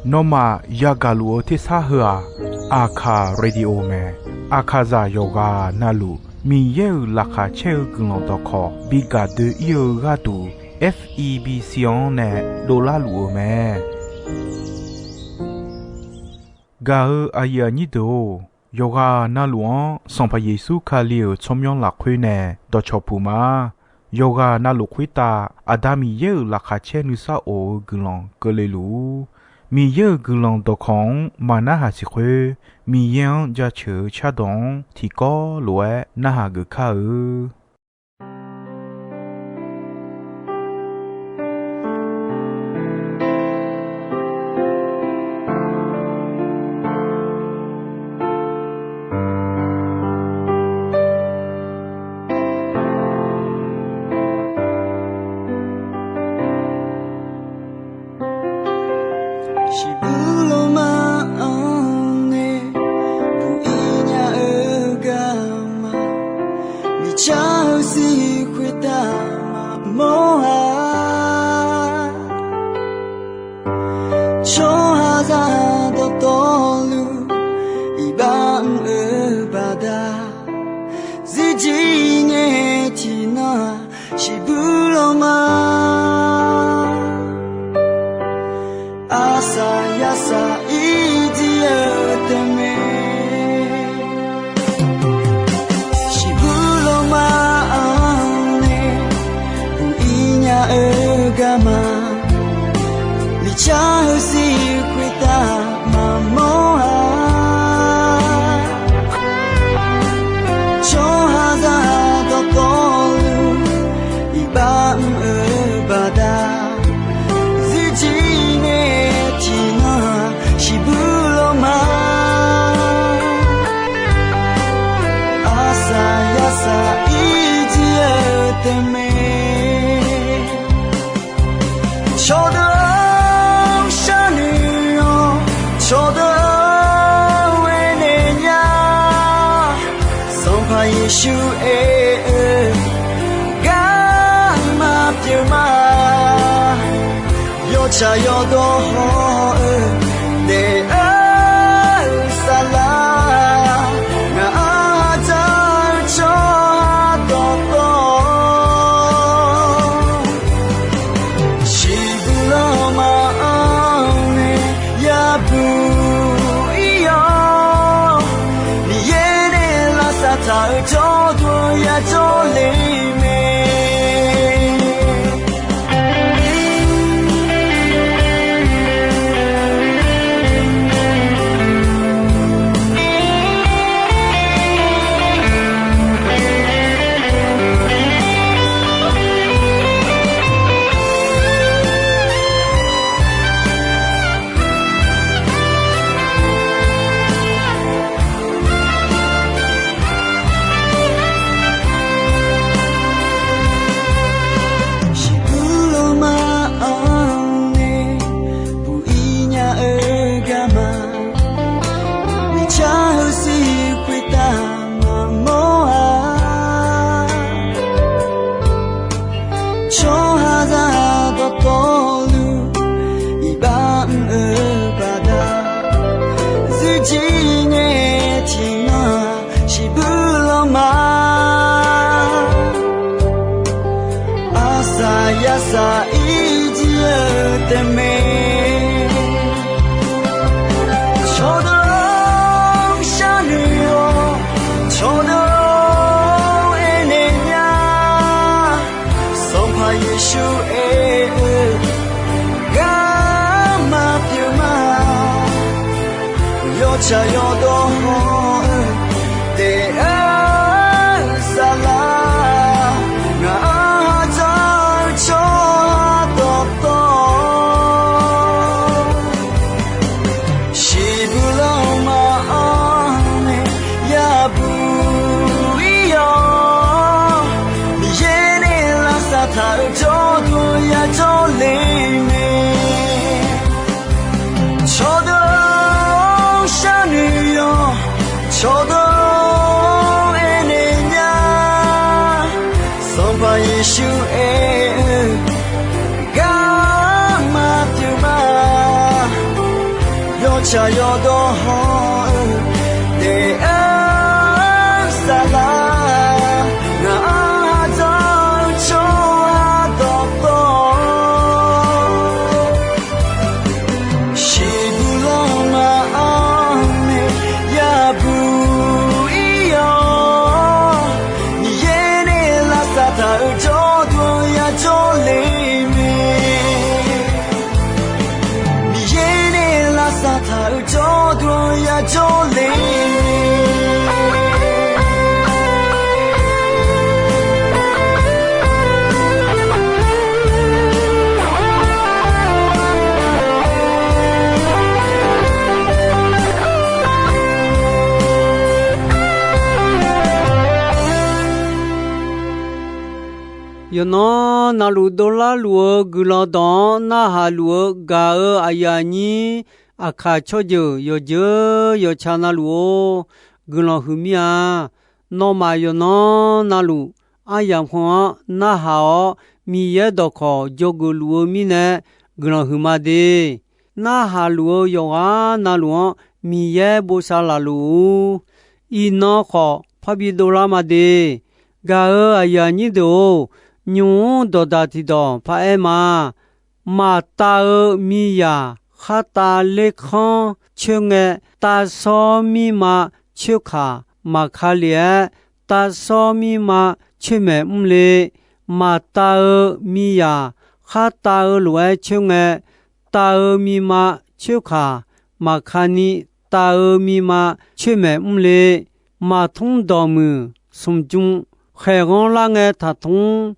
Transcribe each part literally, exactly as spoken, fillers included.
Nawmaf yagaq luf-eu tersar heu-aq, Aqkaq radio mae. Aqkaqzaq yawqghaq navluf Miqyaer-euq laqkhaq caer-eu guiqlanq dawqkawq bi gaq doe-ir-eu gharduq, F E B C-anr nae dovlar luf-eu mae. Gaq-eu aqyuif aqnyir deuq-or, yawqghaq navluf-anr Sanqpaq Yeqsur Kali-euq tsawrmyanr lafkhoer nae dawqcawq puq ma. Yawqghaq navluf khoertav Aqda Miqyaer-euq laqkhaq caer nuisar of-eu guiqlanq keuvle luf-ur. Miqyaer-euq guiqlanq dawqkawq-anr maq narhaq siq khoer, Miqyaer-anr jaceuq-eu cardawq-anr tiqkawv lof-aer narhaq geuf kar-eu. Shiqbuq lawma-anr nae buq-ir nya-eu garma, miqcar-eu sir khoertav maqmawr-a. Tsawrhaqzaq dawqtawvluf iqbax mr-eu baqda, zirjir ngae tiqnan-aq shiqbuq lawma. Arsaq yarsaq irjir-eu tae mae. Shiqbuq lawma-anr nae buq-ir nya-eu garma, miqcar-eu sir khoertav maqmawr-a. Tsawrhaqzaq dawqtawvluf iqbax mr-eu baqda, zirjir ngae tiqnan-aq shiqbuq lawma. Arsaq yarsaq irjir-eu tae mae. Cawqdeuq-anr sharnoeq-awq, cawqdeuq-anr aernaeq nya. Sanqpaq Yeqsur aer-eu garma pyeuf ma. Yawtsaq yawdawr haw-eu daef-eu saflar, ngaq-anr dzaq-eu tsawrhaq dawqtawv, shiqbuq lawma-anr nae yabuq ir-awr, Miqyaer nae lavsav taq-eu jawrduq yajawr le mae. Shiqbuq lawma-anr nae buq-ir nya-eu garma, miqcar-eu sir khoertav maqmawr-a. Tsawrhaqzaq dawqtawvluf iqbax mr-eu baqda, zirjir ngae tiqnan shiqbuq lawma. Arsaq yarsaq irjir-eu tae mae. Cawqdeuq-anr sharnoeq-awq, cawqdeuq-anr aernaeq nya. Sanqpaq Yeqsur aer-eu garma pyeuf ma. Yawtsaq yawdawr haw-eu daef-eu saflar, ngaq-anr dzaq-eu tsawrhaq dawqtawv, shiqbuq lawma-anr nae yabuq ir-awr, Miqyaer nae lavsav taq-eu jawrduq yajawr le mae. Cawqdeuq-anr sharnoeq-awq, Tsaq yawdawr hawr-eu daef-aer saflar, ngaq-anr ardawr-eu tsawrhaq dawqtawvluf, shiqbuq lanma-anr nae yabuq ir-awr, Miqyaer nae lavsav taq-euq jawrduq-anr yajawr le mae. Miqyaer nae lavsav taq-euq jawrduq-anr yajawr le. Yawqnan navluf dovlar luf-eu guiqlanq dawq-anr narhaq luf-eu gaq-euq aqyuif aqnyir aqkaq tsawrjeuq yawqjeuq yawqtsa navluf-or, guiqlanq huiqmir-a. Nawmaf yawqnan navluf aryamq heu-anr narhaq-awr, Miqyaer dawqkawq dzawgeuf luf-eu mirnae guiqlanq huiqma de. Narhaq luf-eu yawqghaq navluf-anr Miqyaer bosav laf luf-ur. Iqnan khawf parbi dovlar ma de. Gaq-euq aqyuif aqnyir deuq-or, nymq-mr dawqdaq tiqdawq paraer ma. Maqtav-eu miqyaq khartav lerkanr coer ngae, tavsawr mirma coerkaq maqka lef-aer, tavsawr mirma coer maeq mr le. Maqtav-eu miqyaq khartav-eu lof-aer coer ngae, tav-eu miqma coerkaq maqka ni, tav-eu miqma coer maeq mr le. Maqtmr dawqmuiq smq jmr khaeq ghanr lar ngae taqtmr.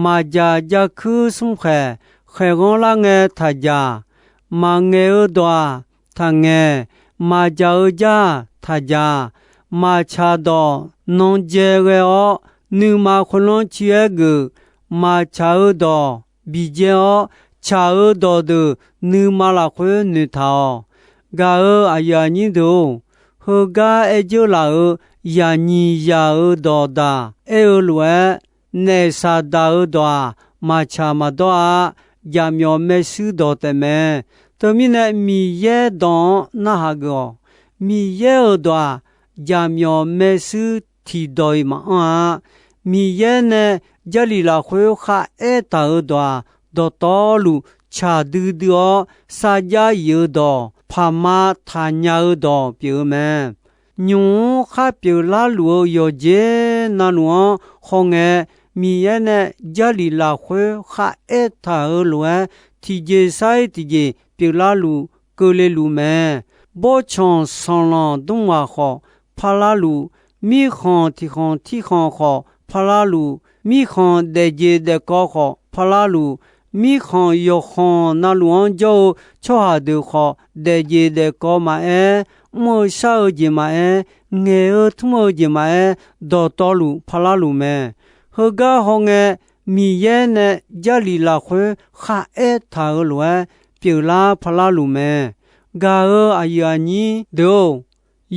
Maqjaq jav kuir smr khaeq khaeq ghanr lar ngae taqjaq. Maqngaeq-eu dawq-aq taqngaeq, maqjaq-eu jar-aq taqjaq. Maqtsaq dawq nan dzae ghae-awr, nuima khoerlanr ci-aer geuf. Maqtsaq-eu dawq bi dzae-awr, tsaq-eu dawqdeuq nuima lafkhoer noeqtaq-awq. Gaq-euq aqyuif aqnyir deuq-or, heugar aer dzeur laf-euq yaqnyiq yaq-euq dawqdaq aer-eu lof-aer, naef Saqdaq-euq dawq-aq, maqtsaq maqdawr-a. Jaqmyawf maershuir dawq taef mae. Teumirnae Miqyaer dawq-anr narhaq geuf-awq. Miqyaer-euq dawq-aq, jaqmyawf maershuir tiqdawq-iq maqanr-a. Miqyaer nae Jarlif lafkhoer kharaer taq-euq dawq-aq, dawqtawvluf tsaq duidui-awr sarjax yif-eu dawq, paqma taqnya-eu dawq pyeuf-eu mae. Nymq-mr khar pyeuflar luf-eu yawqjeq navluf-anr hawngae, Miqyaer nae Jarlif lafkhoer kharaer taq-euq lof-aer, tiqjeq sar-iq tiqjeq pyeuflar luf keuvle luf mae. Bawrtsanq sanqlanq dmrghaq khawf parlar luf, mirkhanq tiqkhanq tirkhanq khawf parlar luf, mirkhanq daefjeq daefkawv khawf parlar luf, mirkhanq yawqkhanq navluf-anr jawr-eu tsawrhaq deuq khawf, daefjeq daefkawv maqaer, mr-eu shar-eu jeq maqaer, ngaeq-eu tmr-eu jeq maqaer, dawqtawvluf parlar luf mae. Heugar hawngae, Miqyaer nae Jarlif lafkhoer kharaer taq-euq lof-aer pyeuflar parlar luf mae. Gaq-euq aqyuif aqnyir deuq-or,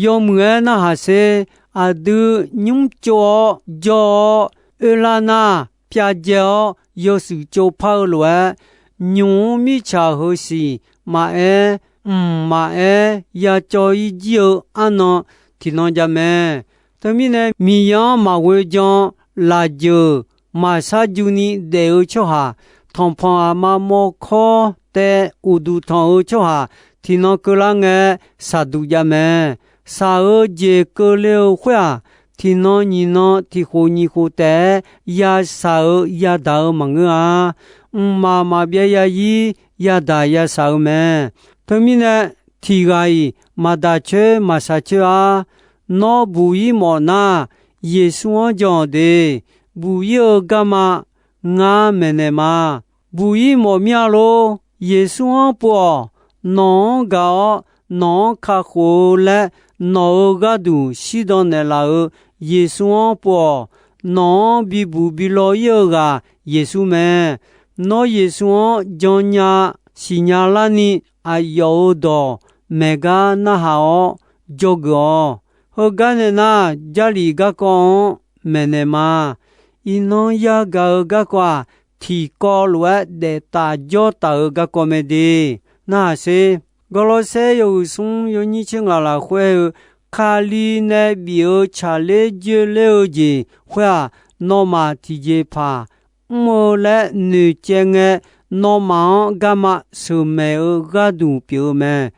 yawmuiq-aer narhaq sher. Aqdui nymr tsov-awr jawr-awr oerlar nar, pyavdzae-awr yawshuif tsov par-eu lof-aer, nymq-mr mirtsaq heusiq maqaer, mq maqaer, yacawv-ir jir-eu arnan tiqnan jav mae. Teumirnae, Miqyaer-anr maqghoe jan, lafjeuq maqshar juni daef-eu tsawrhaq, tanqpanq aqma mawrkawr taev uqduq tanq-eu tsawrhaq, tiqnan keuvlar ngae, shaqduq jav mae. Shaq-eu jeq keuvle-eu khoer-aq, tiqnan nyiq nan tiqkhof nyiq khof taef-aer yashaq-eu yadaq-eu maqngeur-a. Mqmaq maqbyav yazir yadaq yashaq-eu mae. Teumirnae, tiq ghaq-iq maqdaq coer maqshaq coer-ar. Nawr buq-ir mawf nar, Yeqsur-anr jan-awq de. Buq-ir-eu garma ngar maeqnaeq ma. Buq-ir mawf mir-a lor. Yeqsur-anr pov-awq. Nawq-anr gaq-awr nawq-anr kakhof-eu laer nawq-euq gharduq shirdan naeqlaf-euq Yeqsur-anr pov-awq. Nawq-anr bibuq bilaw-ir-eu ghaq Yeqsur mae. Nawr Yeqsur-anr jannya siqnya larni aqyawf-euq dawq maeq gar narhaq-awr dzawgeuf-awq. Heugar nae nar, Jarlif garkawv-anr maeqnaeq ma. Iqnan yagaq-euq garkawv-aq, tiqkawv lof-aer daeftaf jawrtaf-euq garkawv mae de. Narhaq sher. Gawrlawrsaer yawhuiq smr yawnyir tser ngaq lafkhoer-eu, Kali nae bif-eu tsaqler joerler-eu jeq khoer-aq, nawmaf tiqjeqpaq mr-eu laer noeqcaev ngae, nawmaf-anr garma sheuqmaeq-eu gharduq pyeuf-eu mae.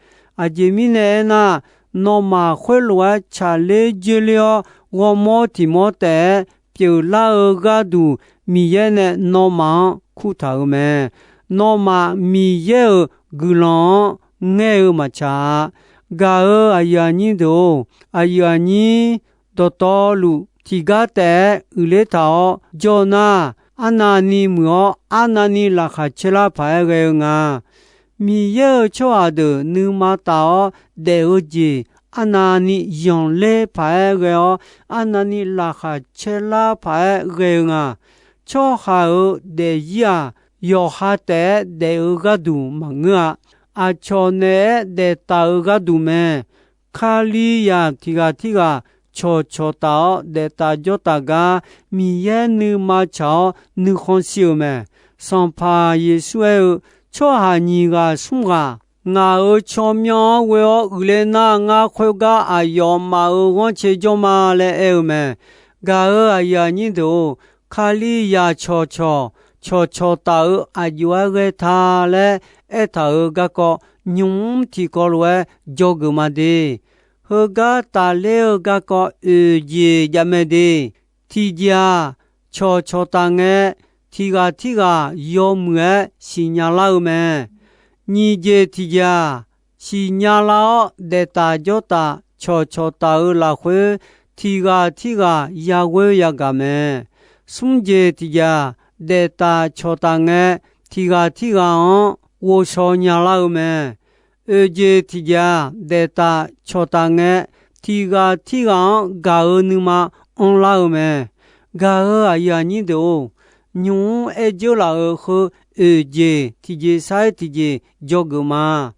Aqjeq mirnae aernar, nawmaf khoerlof-aer tsaqler joerler-awr, ghawrmawr tiq mawr taef-aer pyeuflar-eu gharduq, Miqyaer nae nawmaf-anr kurtaq-euq mae. Nawmaf Miqyaer-euq guiqlanq-anr ngaer-eu maqtsaq-a. Gaq-euq aqyuif aqnyir deuq-or, aqyuif aqnyir dawqtawvluf tiqgar taef-aer uiqler taq-awr jawr nar, arnavni muiq-awr arnavni laqkhaq caerlar paq-aer ghae-eu nga. Miqyaer-euq tsawrhaq deuq nuima taf-awr daef-eu jeq, arnavni zanqler paq-aer ghae-awr, arnavni laqkhaq caerlar paq-aer ghae-eu nga. Tsawrhaq-euq daefzir-aq, yawqha taef-aer daef-eu gharduq maqngeur-a. Aqcawq naeq-aer daeftaf-eu gharduq mae. Kalizaq tiq ghaq tirghaq cawqcawq taf-awr daeftaf jawrtaf gar, Miqyaer nuima tsaq-awr nuikhanr shir-eu mae. Sanqpaq Yeqsur aer-eu, Tsawrhaq nyiq ghaq smr ghaq ngaq-euq tsawrmyanr-anr ghoe-awr uiqler nar, ngar khoergar aqyawfmaf-euq ghanrcae jawr ma laer aer-eu mae. Gaq-euq aqyuif aqnyir deuq-or, Kalizaq cawqcawq, cawqcawq taf-eu aqjox-aer ghae ta laer aertaq-euq garkawv, nymq-mr tiqkawv lof-aer dzawgeuf ma de. Heugar tafler-eu garkawv oeq jeq jav mae de. Tiqjeq-aq, cawqcawq taf ngae, tiq ghaq tirghaq yawmuiq-aer siqnya lar-eu mae. Nyiq jeq tiqjeq-aq, siqnya lar-awr daeftaf jawrtaf cawqcawq taf-eu lafkhoer, tiq ghaq tirghaq yaghoer yagaq mae. Smr jeq tiqjeq-aq, daeftaf cawqtaf ngae, tiq ghaq tirghaq-anr ghovshaw nya lar-eu mae. Oeq jeq tiqjeq-aq, daeftaf cawqtaf ngae, tiq ghaq tirghaq-anr gaq-eu nuima anrlar-eu mae. Gaq-euq aqyuif aqnyir deuq-or, nymq-mr aer dzeur laf-euq heu oeq jeq tiqjeq sar-aer tiqjeq dzawgeuf ma.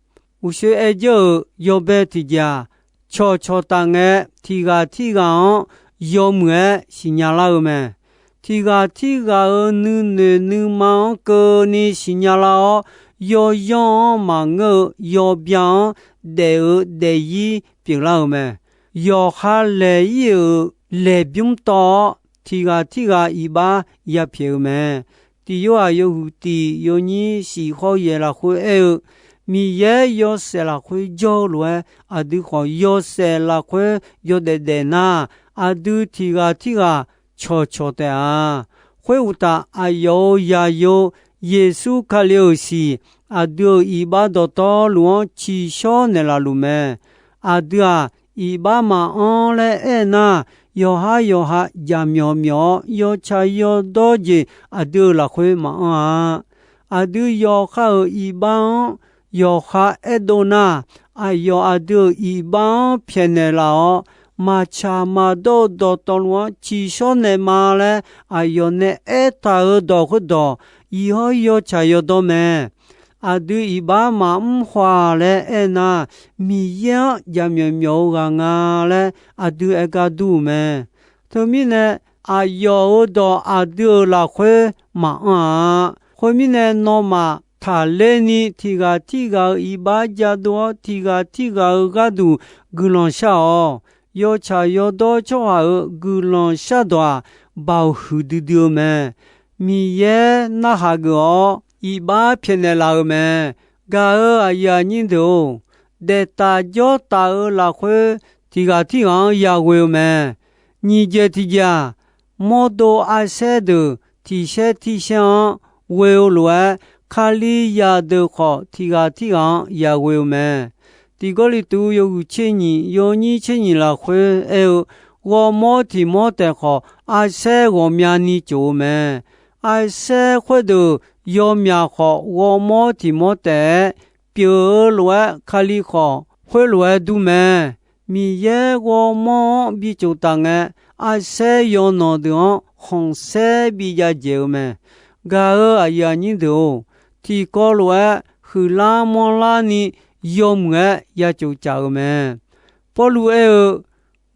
Uqshoe aer dzeur-euq yawbae tiqjeq-aq, cawqcawq taf ngae, tiq ghaq tirghaq-anr yawmuiq-aer siqnya lar-eu mae. Tiq ghaq tirghaq-euq nuinoeq nuima-anr keuvni siqnya lar-awr, yawyanr-anr maqngeur-eu yawbya-anr daef-eu daefzir pyeuflar-euq mae. Yawqha laeq-ir-euq laeqbymr tawv-awr, tiq ghaq tirghaq iqbax yapyaeq-eu mae. Tiq Yorhaq yawhuiq tiq yawnyir shiq khawr yaeq lafkhoer aer-eu, Miqyaer yawshaef lafkhoer jawr-eu lof-aer, aqdui khawf yawshaef lafkhoer yawdaef daef nar, aqdui tiq ghaq tirghaq cawqcawq taef-a. Khoeruqtaf, aqyawf-euq zaqyo, Yeqsur Kali-euq siq, aqdui-euq iqbax dawqtawvluf-anr ciqshawr naeqlaf luf mae. Aqdui-aq, iqbax maqanr laer aernar, yawqhar yawqha jaqmyawf myawf-awr, yawtsaq yawdawr jeq aqdui-euq lafkhoer maqanr-a. Aqdui yawqha-euq iqbax-anr yawqha aerdov nar, aqyawf aqdui-euq iqbax-anr pyaeqnaeq laf-awr, maqtsaq maqdawr-eu dawqtawvluf-anr ciqshawr naeq ma laer aqyawf nae aertaq-euq dawq khoerdawq, iq hawr yawtsaq yawdawr mae. Aqdui iqbax maqmr khawf-a laer aernar, Miqyaer-anr jaqmyawf myawf-eu ghaq nga laer aqdui aer gar dur-euq mae. Teumirnae, aqyawf-euq dawq aqdui-euq lafkhoer maqanr-a. Khoermirnae, nawmaf taqler ni tiq ghaq tirghaq-euq iqbax jadov-awr, tiq ghaq tirghaq-euq gharduq guiqlanq shar-awq. Yawtsaq yawdawr tsawrhaq-euq guiqlanq shardawq-aq, baoq huiqdui dui-eu mae. Miqyaer narhaq geuf-awr iqbax pyaeqnaeq laf-eu mae. Gaq-euq aqyuif aqnyir deuq-or, daeftaf jawrtaf-eu lafkhoer tiq ghaq tirghaq-anr yaghoe-eu mae. Nyiq jeq tiq jeq-aq, mawrdo arsaer deuq tiq saer tir saer-anr ghoe-eu lof-aer, Kalizaq deuq khawf tiq ghaq tirghaq-anr yaghoe-eu mae. Tiq Gawrliqtu yawhuiq tser nyiq yawnyir tser nyiq lafkhoer aer-eu, ghawrmawr tiq mawr taef khawf, arsaer ghawqmyani tsof-eu mae. Arsaer khoerdeuq yawmyaq khawf, ghawrmawr tiq mawr taef-aer pyeuf-eu lof-aer, Kali khawf khoerlof-aer dur mae. Miqyaer ghawrmawr-anr bi tsof taf ngae, arsaer yawnanq deuq-anr khanqsaer bi jav dzaeq-eu mae. Gaq-euq aqyuif aqnyir deuq-or, tiqkawv lof-aer huiqlar manrlar ni yawmuiq-aer ya tsof caf-eu mae. Pawrluv aer-eu,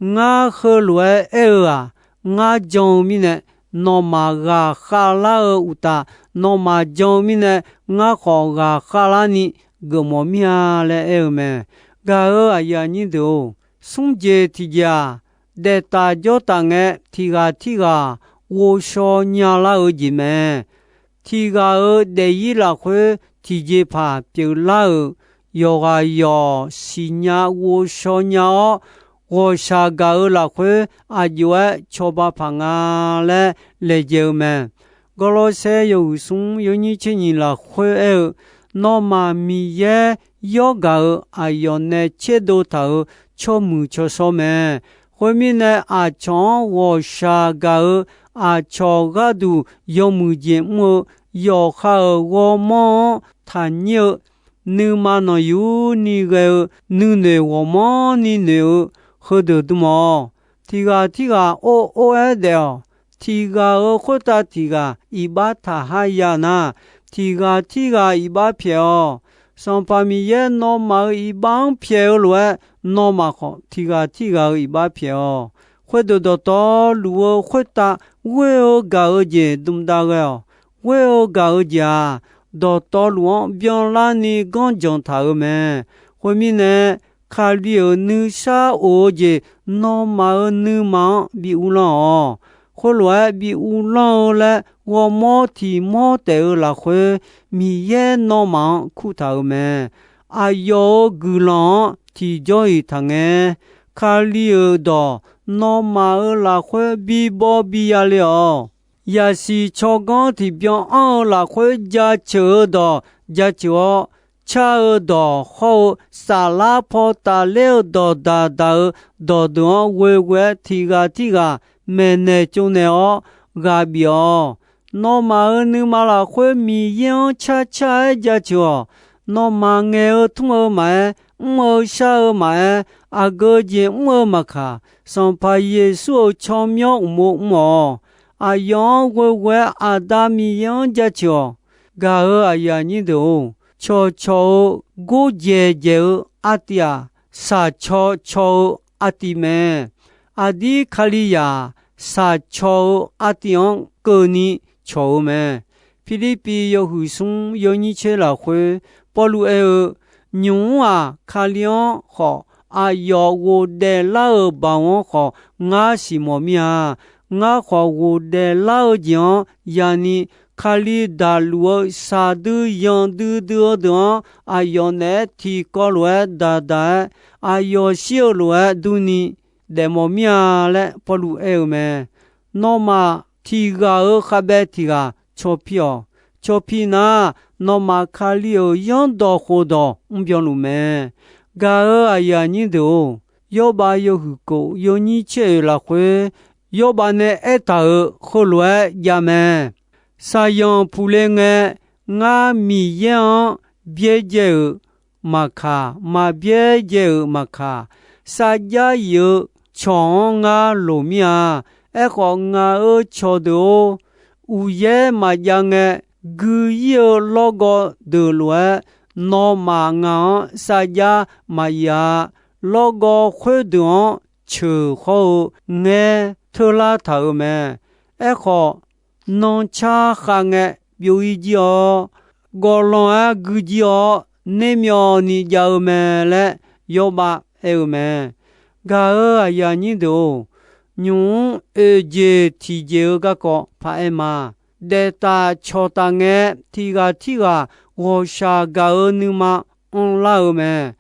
Ngar heulof-aer aer-eu-aq, ngar jan-eu mirnae nawmaf ghaqkhav lar-eu uqtaf, nawmaf jan-eu mirnae ngar khawf ghaqkhav larni geufmawf mir-a laer aer-eu mae. Gaq-euq aqyuif aqnyir deuq-or, smr jeq tiqjeq-aq, daef taf jawr taf ngae, tiq ghaq tirghaq ghovshaw nyalar-eu jeq mae. Tiq ghaq-euq daefzir lafkhoer tiqjeqpaq pyeuflar-euq yawqghaq yawq siqnya ghovshaw nya-awr, ghawqshaq gaq-eu lafkhoer aq jov-aer cawba paq nga laer laejae-eu mae. Gawrlawrsaer yawhuiq smr yawnyir tser nyiq lafkhoer aer-eu, nawmaf Miqyaer yawr gaq-euq aqyawf nae tserdov taq-euq tsawrmuiq tsawrshawr mae. Khoermirnae, aqcawq-anr ghawqshaq gaq-eu aqcawq gharduq yawmuiq jeq mr-eu yawqha-euq ghawrmawr-anr taqnyir-eu, nuima nanqyur ni ghae-eu nuinoeq ghawqmanrni noeq-eu heudeuq dm-awq. Tiq ghaq tirghaq or or-aer daef-awq. Tiq ghaq-euq khoertav tiq ghaq iqbax taqhar ya nar, tiq ghaq tirghaq iqbax pyaeq-awq. Sanqpaq Miqyaer nawmaf-euq iqbax-anr pyaeq-eu lof-aer, nawmaf khawf tiq ghaq tirghaq-euq iqbax pyaeq-awq. Khoerdeuq dawqtawvluf-eu khoertav ghoer-eu gaq-eu jeq dmdav ghae-awq. Ghoer-eu gaq-eu jeq-aq, dawqtawvluf-anr byanlarni ganrjanq taq-euq mae. Khoermirnae, Kali-euq nuisar of-eu jeq nawmaf-euq nuima-anr bi uvlanr-awq. Khoerlof-aer bi uvlanr-eu laer ghawrmawr tiq mawr taef-eu lafkhoer, Miqyaer nawmaf-anr kurtaq-euq mae. Aqyawf-euq guiqlanq-anr tiqjawr-iq taqngae. Kali-euq dawq nawmaf-euq lafkhoer bi baw bi ya le-awq. Yaqsiq tsawrganr tiqbyan anr-eu lafkhoer jaceuq-eu dawq jaceuq-awr, car-eu dawq hawr-eu saflar paw tafler-eu dawq daqdaq-eu dawqdeuq-anr ghoeghoe-aer tiq ghaq tirghaq maeqnaeq tsovnaeq-awr ghaq bif-awq. Nawmaf-euq nuima lafkhoer Miqyaer-anr carcar-aer jaceuq-awq. Nawmaf ngaeq-eu tmr-eu maqaer, mr-eu shar-eu maqaer, aqgeu jeq mr-eu maqkaq, Sanqpaq Yeqsur-euq tsawrmyanr uqmov mr-awq. Aqyawf-anr ghoeghoe-aer Aqda Miqyaer-anr jaceuq-awq. Gaq-euq aqyuif aqnyir deuq-or, cawqcawq-eu gordzaeq dzaeq-eu artiv-aq, shaqcaw caw-eu artiv mae. Aqdir Kalizaq shaqcaw-eu artiv-anr keuvni cawq-eu mae. Pirlirpiv yawhuiq smr yawnyir tser lafkhoer Pawrluv aer-eu, nymq-mr-aq, Kali-anr khawf aqyawf ghofdaef lar-euq baoq-anr khawf ngar siqmawf mir-a. Ngar khawf ghofdaef lar-eu jeq-anr yani, Kali daqluf-eu shaqdui yanqdui dui-eu deuq-anr aqyawf naeq-aer tiqkawv lof-aer daqdaq-aer, aqyawf shir-eu lof-aer durni daefmawf mir-a laer Pawrluv aer-eu mae. Nawmaf tiq ghaq-euq khavbaev tiq ghaq cawpir-awq. Cawpir nar, nawmaf Kali-euq zanrdawq khofdawq mrbyan luf mae. Gaq-euq aqyuif aqnyir deuq-or, Yawrbav yawhuiq kof yawnyir tser oeq lafkhoer, Yawrbav nae aertaq-euq heulof-aer jav mae. Saqyanq puqle ngae, ngar Miqyaer-anr byaerdzae-euq maqkaq, maqbyaerdzae-euq maqkaq, sarjax yif-eu cawq-anr ngar loq mir-a. Aerkhawf, ngaq-euq cawqdeuq-or, uqyaer maqjav ngae, gui ir-eu lawrgawv deuq lof-aer nawmaf ngaq-anr sarjax maqyif-a. Lawrgawv khoerdeuq-anr ceuq hawr-eu ngaer teurlar taq-euq mae. Aerkhawf, nanrcar khav ngae, byov ir jir-awr, gawvlanr-aer gui jir-awr, nermyawvni jav-eu mae laer Yawrbav aer-eu mae. Gaq-euq aqyuif aqnyir deuq-or, nymq-mr oeq jeq tiq jeq-eu garkawv paq-aer ma. Daef taf cawq taf ngae, tiq ghaq tirghaq ghawqshaq gaq-eu nuima anrlar-eu mae.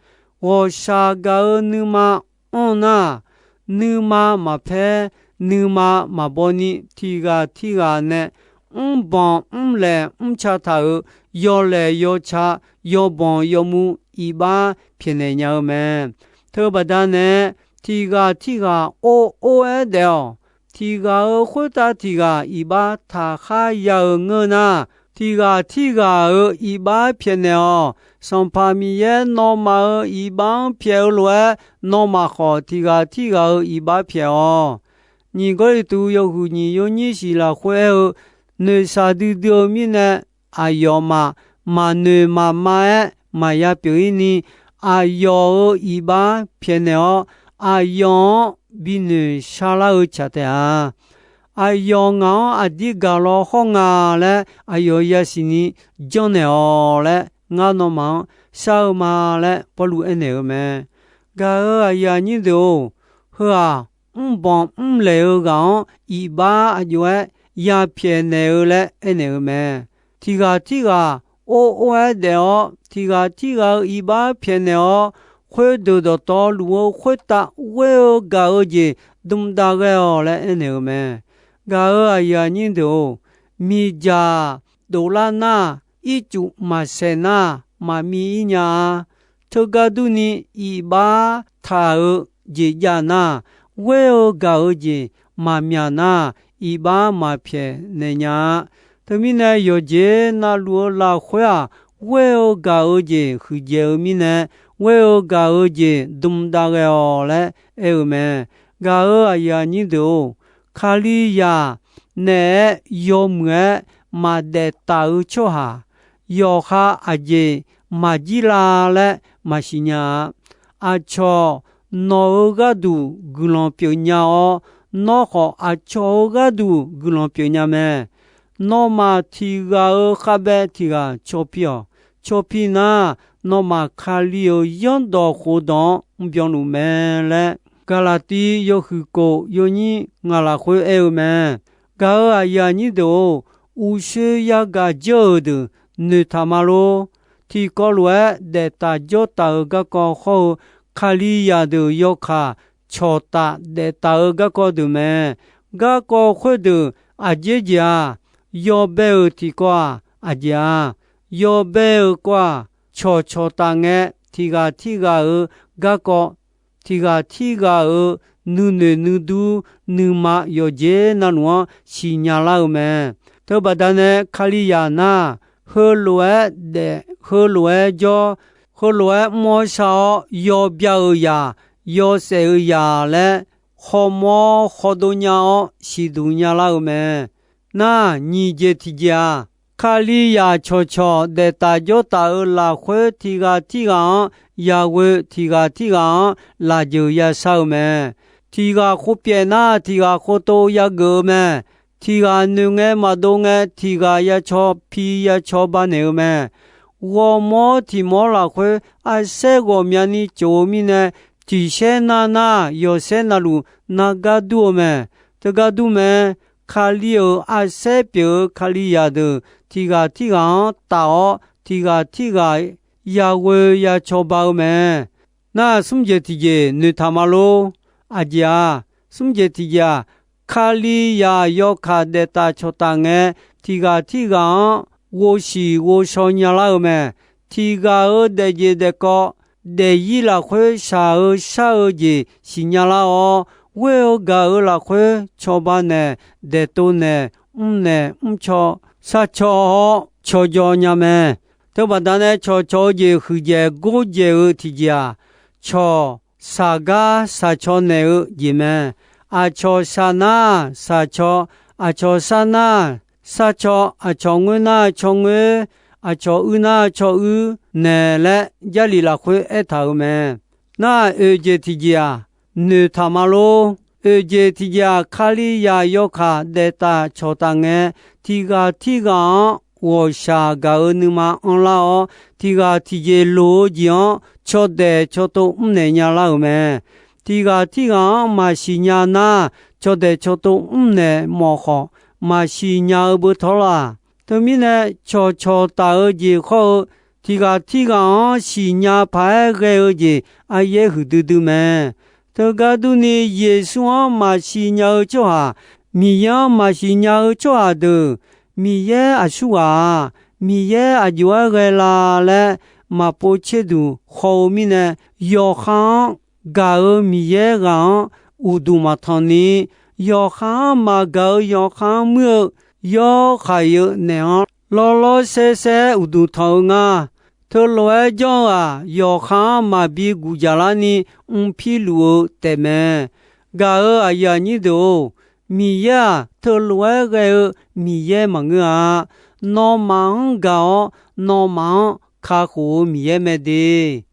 Ghawqshaq gaq-eu nuima anr nar, nuima maqpaer, nuima maqbaw ni, tiq ghaq tirghaq nae mrbanq mrlaeq mrca taq-euq yawlaeq yawca, yawbanq yawmuv iqbax pyaeqnaeq nya-eu mae. Teubaqda nae, tiq ghaq tirghaq or or-aer daef-awq. Tiq ghaq-euq khoertav tiq ghaq iqbax taqkhar ya-eu ngeur nar, tiq ghaq tirghaq-euq iqbax pyaeqnaeq-awq. Sanqpaq Miqyaer nawmaf-euq iqbax-anr pyaeq-eu lof-aer, nawmaf khawf tiq ghaq tirghaq-euq iqbax pyaeq-awq. Nyiq Gawrliqtu yawhuiq nyiq yawnyir shiq lafkhoer aer-eu, noeqshaq duidui-eu mirnae, aqyawfmaf maqnoeq maqma-aer maqya pyeuf ir ni, aqyawf-euq iqbax pyaeqnaeq-awr, aqyawf-anr binoeq sharlar-eu tsaq taef-a. Aqyawf ngaq-anr aqdir gaq law hawr nga laer aqyawf yasiq ni janrnaeq-awq laer ngar nawmaf-anr shar-eu ma laer Pawrluv aernaeq-eu mae. Gaq-euq aqyuif aqnyir deuq-or, heu-aq, mrbanq mrlaeq-eu ghaq-anr iqbax aqjox-aer yapyaeq naeq-eu laer aernaeq-eu mae. Tiq ghaq tirghaq or or-aer daef-awr, tiq ghaq tirghaq-euq iqbax pyaeqnaeq-awr, khoerdeuq dawqtawvluf-eu khoertav ghoer-eu gaq-eu jeq dmdav ghae-awq laer aernaeq-eu mae. Gaq-euq aqyuif aqnyir deuq-or, miqdzaq dovlar nar, ircuf maqsaeq nar, maqmiv ir nya-a. Teugar durni, iqbax taq-euq jeq jav nar, ghoer-eu gaq-eu jeq maqmyaq nar, iqbax maqpyaeq naeq nya-a. Teumirnae, yawqjeq navluf-eu lafkhoer-aq, ghoer-eu gaq-eu jeq huiqdzaeq-eu mirnae, ghoer-eu gaq-eu jeq dmdav ghae-awq laer aer-eu mae. Gaq-euq aqyuif aqnyir deuq-or, Kalizaq naeq-aer yawmuiq-aer maqdaef taf-eu tsawrhaq, yawqha aqjeq maqjir la laer maqsiq nya-a. Aqcawq nawq-euq gharduq guiqlanq pyeuf nya-awr, nawr khawf aqcawq-euq gharduq guiqlanq pyeuf nya mae. Nawmaf tiq ghaq-euq khavbae tiq ghaq caw pi-awq. Caw pi nar, nawmaf Kali-euq zanrdawq khofdawq-anr mrbyan luf mae laer, Gaqlaqtiv yawhuiq kof yawnyir ngaq lafkhoer aer-eu mae. Gaq-euq aqyuif aqnyir deuq-or, uqshoe yagaq dzeur-euq deuq noeqtaq ma lor. Tiqkawv lof-aer daef taf jawr taf-eu garkawv hawr-eu Kalizaq deuq yawkaq cawqtaf daef taf-eu garkawv deuq mae. Garkawv khoerdeuq aqjeq jeq-aq, yawbae-euq tiqkawv-aq aqjeq-a. Yawbae-euq kawv-aq, cawqcawq taf ngae, tiq ghaq tirghaq-euq garkawv, tiq ghaq tirghaq-euq nuinoeq nuidur nuima yawqjeq navluf-anr siqnya lar-eu mae. Teubaqda nae Kalizaq nar, heulof-aer daef, heulof-aer jawr, heulof-aer mr-awr shar-awr yawbya-euq zaq, yawshaef-eu zaq laer khawrmawr khawrdov nya-awr siqduq nyalar-eu mae. Nar, nyiq jeq tiqjeq-aq, Kalizaq cawqcawq daef taf jawr taf-euq lafkhoer tiq ghaq tirghaq-anr yaghoe, tiq ghaq tirghaq-anr lafjeuq yashar-eu mae. Tiq ghaq khov pyaef nar, tiq ghaq khov tov yageuf-eu mae. Tiq ghaq noeq ngae maqdov ngae, tiq ghaq yacaw pi yacaw ba naeq-eu mae. Ghawrmawr tiq mawr lafkhoer arsaer ghawqmyani cof-eu mirnae, tiq saer nar nar, yawsaer navluf nargar dur-eu mae. Teugar dur mae. Kali-euq arsaer pyeuf-eu Kalizaq deuq tiq ghaq tirghaq-anr taf-awr, tiq ghaq tirghaq yaghoe yacawba-eu mae. Nar, smr jeq tiqjeq noeqtaq ma lor. Aqjeq-aq, smr jeq tiqjeq-aq, Kalizaq yawkaq daef taf cawq taf ngae, tiq ghaq tirghaq-anr ghovshiq ghovshaw nyalar-eu mae. Tiq ghaq-euq daefjeq daefkawv, daefzir lafkhoer shaq-eu shar-eu jeq siqnya lar-awr, ghoer-eu gaq-euq lafkhoer cawba naeq, daeftof naeq, mrnaeq mrcaw, sharcaw-awr cawjaw nya mae. Teubaqda nae cawqcawq-eu jeq huiqdzaeq gordzaeq-eu tiqjeq-aq, cawq shaq gar shaq caw naeq-eu jeq mae. Aqcawq shaq nar shaq caw, aqcawq shar nar shar caw, aqcawq ngoer nar caw ngoer, aqcawq uir nar caw uir naeq laer Jarlif lafkhoer aertaq-euq mae. Nar, oeq jeq tiqjeq-aq, noeqtaq ma lor. Oeq jeq tiqjeq-aq, Kalizaq yawkaq daef taf cawq taf ngae, tiq ghaq tirghaq-anr ghawqshaq gaq-eu nuima anrlar-awr, tiq ghaq tiqjeq loq-eu jeq-anr cawdaeq cawtov mrnaeq nyalar-euq mae. Tiq ghaq tirghaq-anr maqsiq nya nar, cawdaeq cawtov mrnaeq mawf khawf, maqsiq nya-eu beu tawr laq. Teumirnae, cawqcawq taf-eu jeq khawr-eu, tiq ghaq tirghaq-anr siqnya paq-aer ghae-eu jeq aryaer huiqdui dui mae. Teugar durni, Yeqsur-anr maqsiq nya-eu tsawrhaq, Miqyaer-anr maqsiq nya-eu tsawrhaq deuq, Miqyaer aqsurghaq-aq, Miqyaer aqjox-aer ghae la laer maqpov tserduq haw-eu mirnae, yawqha-anr gaq-euq Miqyaer ghaq-anr uqduq maqtanq ni, yawqha-anr maqgaq-euq yawqha-anr muir-eu yawr khaq-eu naeq-anr lawrlawr saersaer uqduq tanq-eu nga. Teulof-aer janr-eu-aq, yawqha-anr maqbi guqjaq larni mrpir luf-eu taefmae. Gaq-euq aqyuif aqnyir deuq-or, Miqyaer-aq, teulof-aer ghae-eu Miqyaer maqngeur-a. Nawmaf-anr gaq-awr, nawmaf-anr kakhof-eu Miqyaer mae de.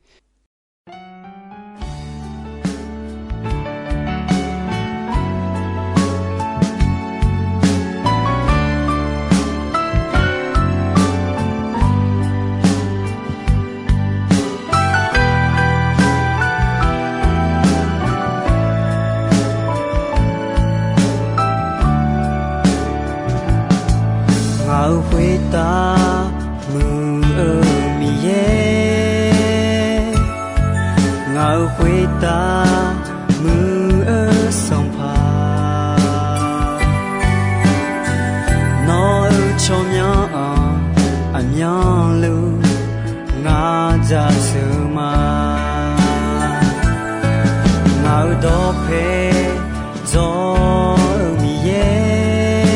Taf muiq-eu Sanqpaq, nawq-euq tsawrmyanr-anr aqmyanluf ngar jaceuq ma. Ngaq-euq dawqpae dzawr-eu Miqyaer,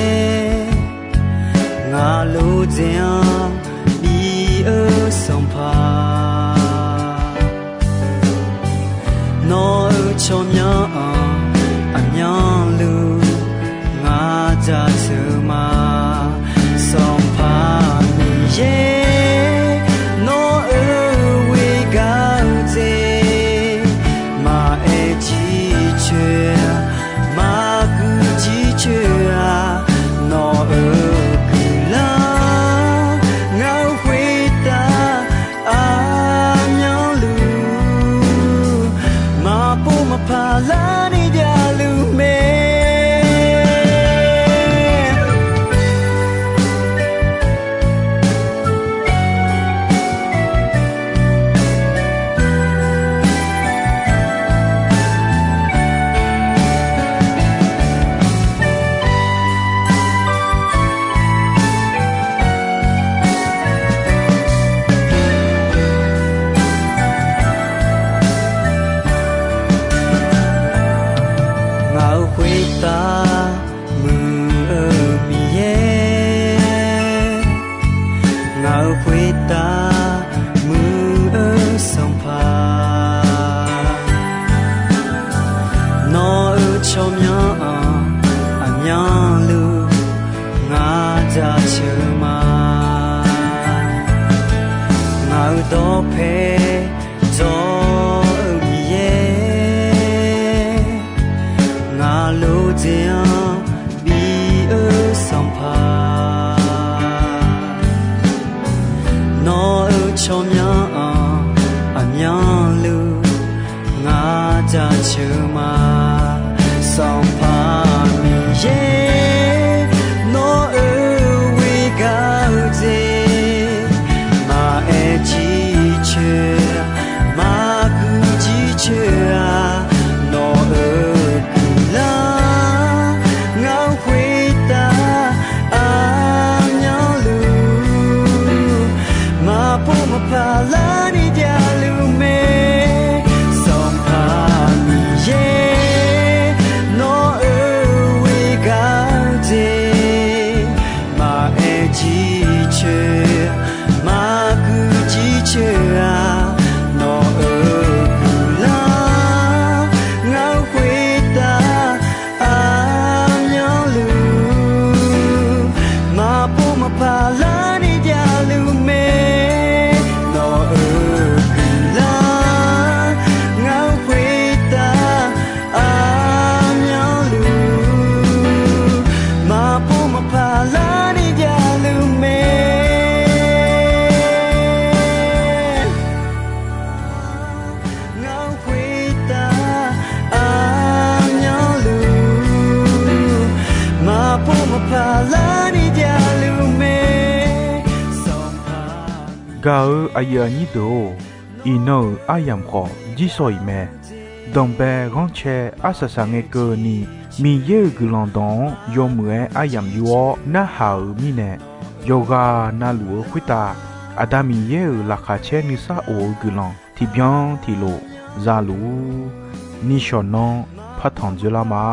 ngaq lof dzaeq-anr bi-eu Sanqpaq, nawq-euq tsawrmyanr-anr aqmyanluf ngar jaceuq ma. Sanqpaq Miqyaer, nawq-euq ghoer gar-eu dzaeq, maqaer jircoer-a, maqguiq jircoer-a, nawq-euq guiqlanq ngar-eu khoertav aqmyanluf maqpov maqpaq larni javluf mae. Ngaq-euq khoertav muiq-eu Miqyaer, ngaq-euq khoertav muiq-eu Sanqpaq, nawq-euq tsawrmyanr-anr aqmyanluf ngar jaceuq ma. Ngaq-euq dawqpae dzawr-eu Miqyaer, ngaq lof dzaeq-anr bi-eu Sanqpaq, nawq-euq tsawrmyanr-anr aqmyanluf ngar jaceuq ma. Sanqpaq Miqyaer, nawq-euq ghoer gar-eu dzaeq, maqaer jircoer-a, maqguiq jircoer-a, nawq-euq guiqlanq ngar-eu khoertav aqmyanluf maqpov maqpaq larni javluf mae. Sanqpaq Miqyaer, nawq-euq ghoer gar-eu dzaeq, maqaer jircoer, maqguiq jircoer-a, nawq-euq guiqlanq ngar-eu khoertav aqmyanluf maqpov maqpaq larni javluf mae. Nawq-euq guiqlanq ngar-eu khoertav aqmyanluf maqpov maqpaq larni javluf mae. Ngaq-eu khoertav aqmyanluf maqpov maqpaq larni javluf mae. Gaq-eu aqyuif aqnyir deuq-or, iqnan-euq aryamq khawf jirsawq iq mae. Danqbae ghanrcae arsaq saq ngae keuvni, Miqyaer-euq guiqlanq dawq-anr yawmuiq-aer aryamq yur-awr narhaq-euq mirnae, yawqghaq navluf-eu khoertav Aqda Miqyaer-euq laqkhaq caer nuisar of-eu guiqlanq tiqbyan tiqlof za luf-ur. Nishawq nanr partanq dzoerlar ma.